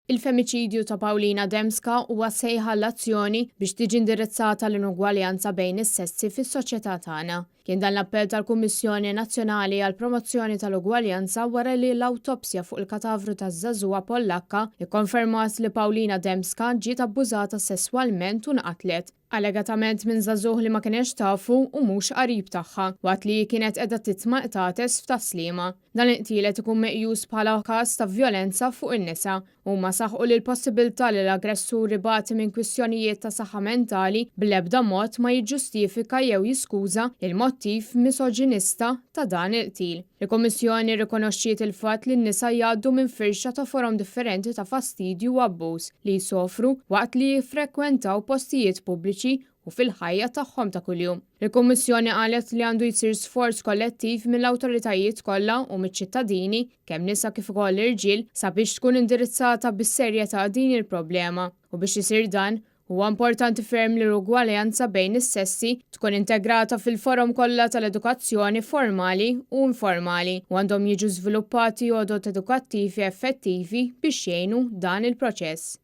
Il-femiċidju ta' Paulina Dembska huwa sejħa għall-azzjoni biex tiġi indirizzata l-inugwaljanza bejn is-sessi fis-soċjetà tagħna. Kien dan l-appell tal-Kummissjoni Nazzjonali għall-Promozzjoni tal-Ugwaljanza wara li l-awtopsja fuq il-katavru taż-żagħżugħa Pollakka kkonfermat li Paulina Dembska ġiet abbużata sesswalment u nqatlet, allegatament minn żagħżugħ li ma kinetx tafu u mhux qarib tagħha, waqt li hi kienet qiegħda titma' qtates f'Tas-Sliema. Dan il-qtil qed ikun meqjus bħala każ ta' vjolenza fuq in-nisa. Huma saħqu li l-possibilità li l-aggressur ibati minn kwistjonijiet ta' saħħa mentali bl-ebda mod ma jiġġustifika jew jiskuża l-mottiv misoġinista ta' dan il-qtil. Il-Kummissjoni rrikonoxxiet il-fatt li n-nisa jgħaddu minn firxa ta' forom differenti ta' fastidju u abbuż li jsofru waqt li jiffrekwentaw postijiet pubbliċi u fil-ħajja tagħhom ta' kuljum. Il-Kummissjoni qalet li għandu jsir sforz kollettiv mill-awtoritajiet kollha u miċ-ċittadini, kemm nisa kif ukoll irġiel, sabiex tkun indirizzata bis-serjetà din il-problema. U biex isir dan, huwa importanti ferm li l-ugwaljanza bejn is-sessi tkun integrata fil-forom kollha tal-edukazzjoni formali u informali u għandhom jiġu żviluppati għodod edukattivi effettivi biex jgħinu dan il-proċess.